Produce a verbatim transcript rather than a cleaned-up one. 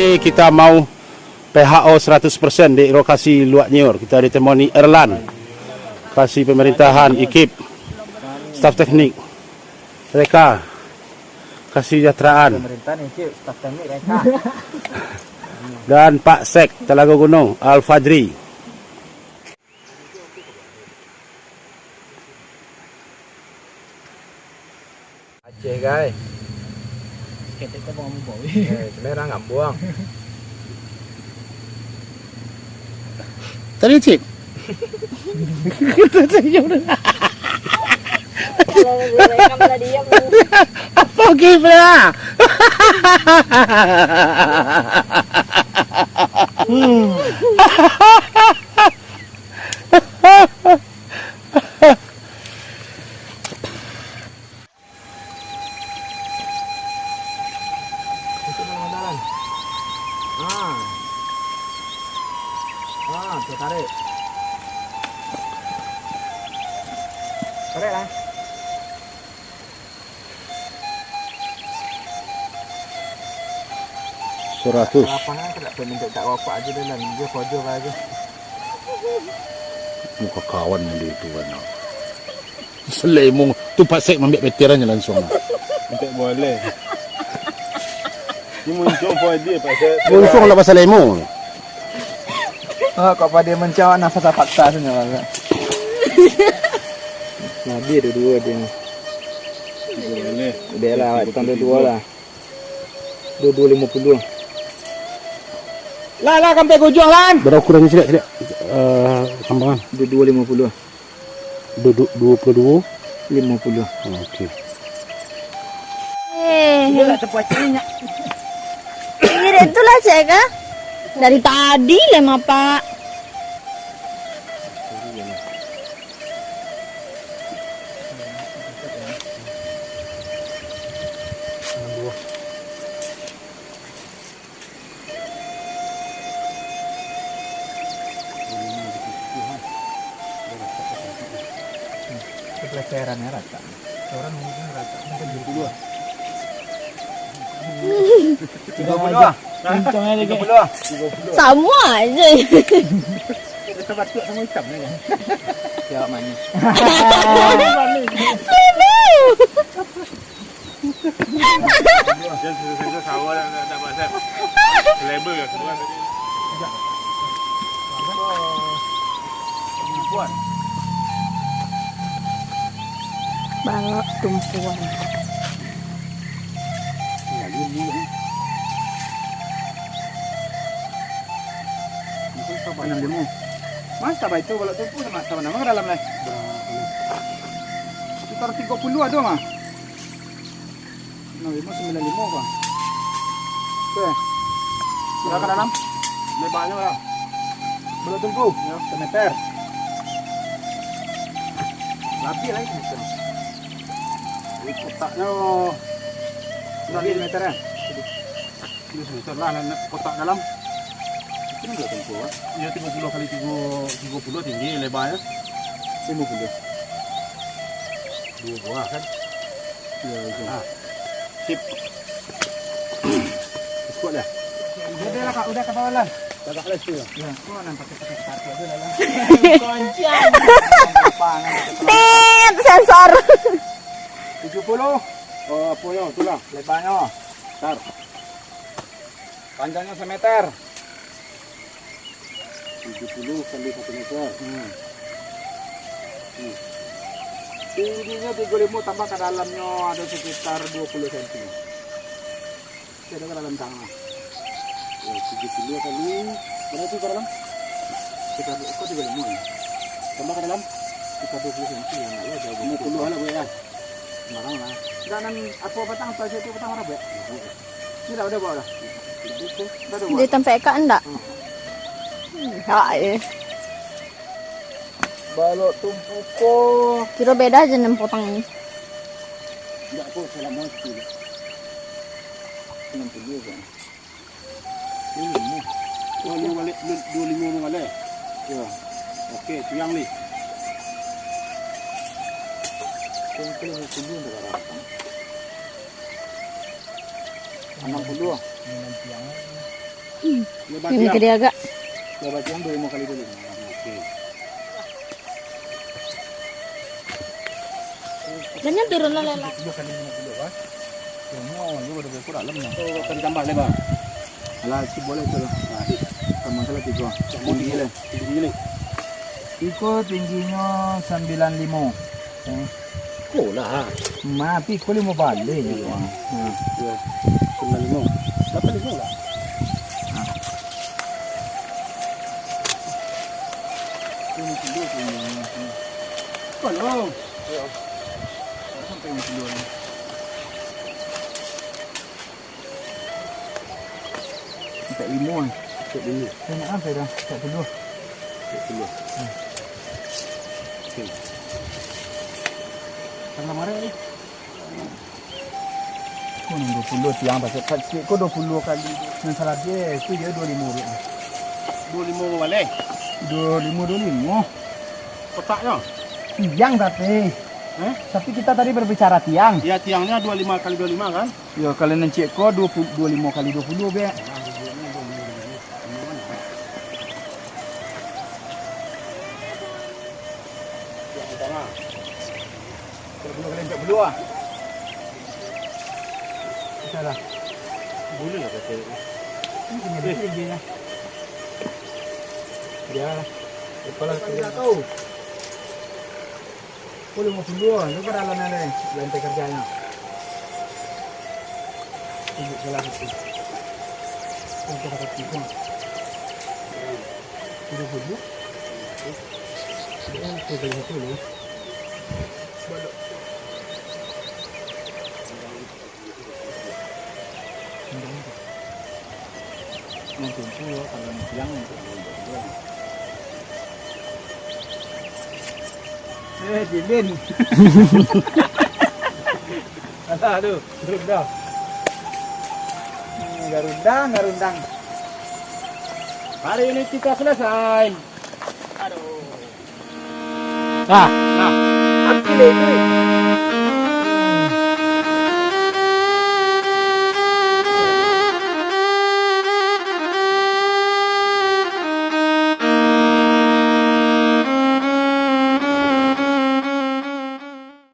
Kita mau P H O seratus persen di lokasi Luak Nyiur. Kita ditemani Erlan, lokasi pemerintahan, ikip, staf teknik, reka, kesejahteraan, pemerintahan, ikip, staf teknik, reka, dan Pak Sek Telago Gunung, Al Fajri. Aceh, guys. Ketek kau bangun bau. Eh, selerang ngambuang. Tadi, Cik. Kita senyum dah. Kalau direkam tadi, ya, Bu. Apa, Kibra? Hmm. Itu dalam dalam. Ah. Ah, tu tarik. Tarik lah. Seratus. Lapangan tu tak minta tak rokok aja dah lah. Dia kojo aja. Muka kawan dia itu kan. Selemo tu Pak Sek mambiak petirannya langsung. Minta boleh. Ni muncung po dia Pak Sek. Muncung lah pasal lemo. Oh, kok pada mencawak nafas paksa sebenarnya. Nah, dia dua-dua dia. Boleh. Dia lah, awak tukang dua-dua lah. Dua dua lima puluh. Lah, lah, sampai ke ujung, Lan. Berapa kurangnya, Cik? Cik, eh, tambangan. Dua dua lima puluh. Dua dua, dua puluh dua. Lima puluh. Oke. Eh. Dia lah terpacangnya. Ini dek tu lah, Cik, kah? Dari tadi lah, Mapak. Kepeleserannya rata. Orang mungkin rata. Mungkin tujuh puluh lah. Tiga puluh lah. Kencang aja, tiga puluh lah. Sama aja. Kita batuk sama hitam ni kan. Ya, manis. Seribu. Jangan susah-susah, sawah dah, dah, dah basah. Selebar lah, semua tadi. Balok tumpuan. Enam limo. Masa baik tu balok tumpuan, sama, sama nama dalam lah. Sekitar tiga puluh ada mah. Enam limo, sembilan limo, Bang. Oke. Sudah ke dalam? Lebarnya berapa? Balok tumpu? Ya. Semeter. Lapih lagi semeter. Ini kotaknya. Berapa meter, ya? Ini semeter lah, nak kotak dalam. Ini enggak tumpu, Pak. Ya, tiga puluh kali tiga, tiga puluh tinggi lebarnya. Lima puluh. Dua buah, kan? Ya, itu. Ah. Sip. Kuat dah. Udah lah, Kak. Udah, Kak Pawalan. Tagak lah situ. Ya, kau nak pakai, pakai sepatu aja lah, lah. Koncian. Apa, ngan pakai sepatu? Tit, sensor. Tujuh puluh. Oh, apa yo? Itulah. Lebarnya. Tar. Panjangnya semeter. Tujuh puluh kali satu meter. Hmm. Hmm. Tingginya tiga lima tambah ke dalamnya ada sekitar dua puluh senti. Masih ada ke dalam sana. Ya, tujuh puluh kali, berapa itu ke dalam? Sekitar, kok tiga lima ya? Tambah ke dalam? Sekitar dua puluh senti ya, enggak ya, jauh. Lima puluh lah, Bu, ya. Sembarang lah. Enggak, nan apa batang, apa situ batang mana, Bu? Ini dah, udah bawa dah. Udah, udah bawa. Di tempat kak enggak? Hmm. Hmm, hak eh. Balok tumpu ko. Kiro beda aja enam potong ini. Enggak, kok salah mau tu. Enam puluh kan. Dua lima. Oh, lima balik, dua, dua lima lima balik. Ya. Oke, siang ni. Kan kalau lima puluh dah berapa? Enam puluh. Enam tiang. Ini gede agak. Dia baca yang dua lima kali dulu. Oke. Jangan turun lah, Lela. Tiga kali lima puluh, kan? Semua juga udah berkurang dalamnya. Oh, akan tambah lebar. Alah, si boleh tu lah. Nah, di. Tambah salah tiga. Tinggi lah. Tinggi ni. Iko tingginyo sambilan limo. Eh. Ko lah. Mati ko limo baleh ni. Iya. Ha. Iya. Sambilan limo. Dapat limo lah. Ha. Limo kilo tu. Kalau. Iya. Sampai limo kilo ni. Mintak limo kan? Mintak limo. Saya nak sampai dah, mintak puluh. Mintak puluh. Hmm. Oke. Tanggal mana ni? Ko nan dua puluh tiang, pasal kecil ko dua puluh kali. Nan salah dia, itu dia dua limo dia. Dua limo baleh? Dua limo, dua limo. Kotaknya? Tiang tapi. Eh? Tapi kita tadi berbicara tiang. Ya, tiangnya dua lima kali dua lima kan? Yo, kalau nan ciek ko dua puluh, dua limo kali dua puluh be. Yang utama. Kalau dua kali empat puluh ah. Bisa lah. Boleh lah kata. Ini tinggi, tinggi lah. Ya. Kepala tidak tahu. Ko limo puluh, tu kan dalam ni, lantai kerjanya. Tunjuk salah satu. Contoh kata tiga. Tiga puluh. Dia tiga puluh satu ni. Balok. Nanti tu kalau siang nanti. Eh, Jilin. Alah tu, garundang. Hmm, garundang, garundang. Hari ini kita selesai. Aduh. Nah, nah. Oke deh, itu.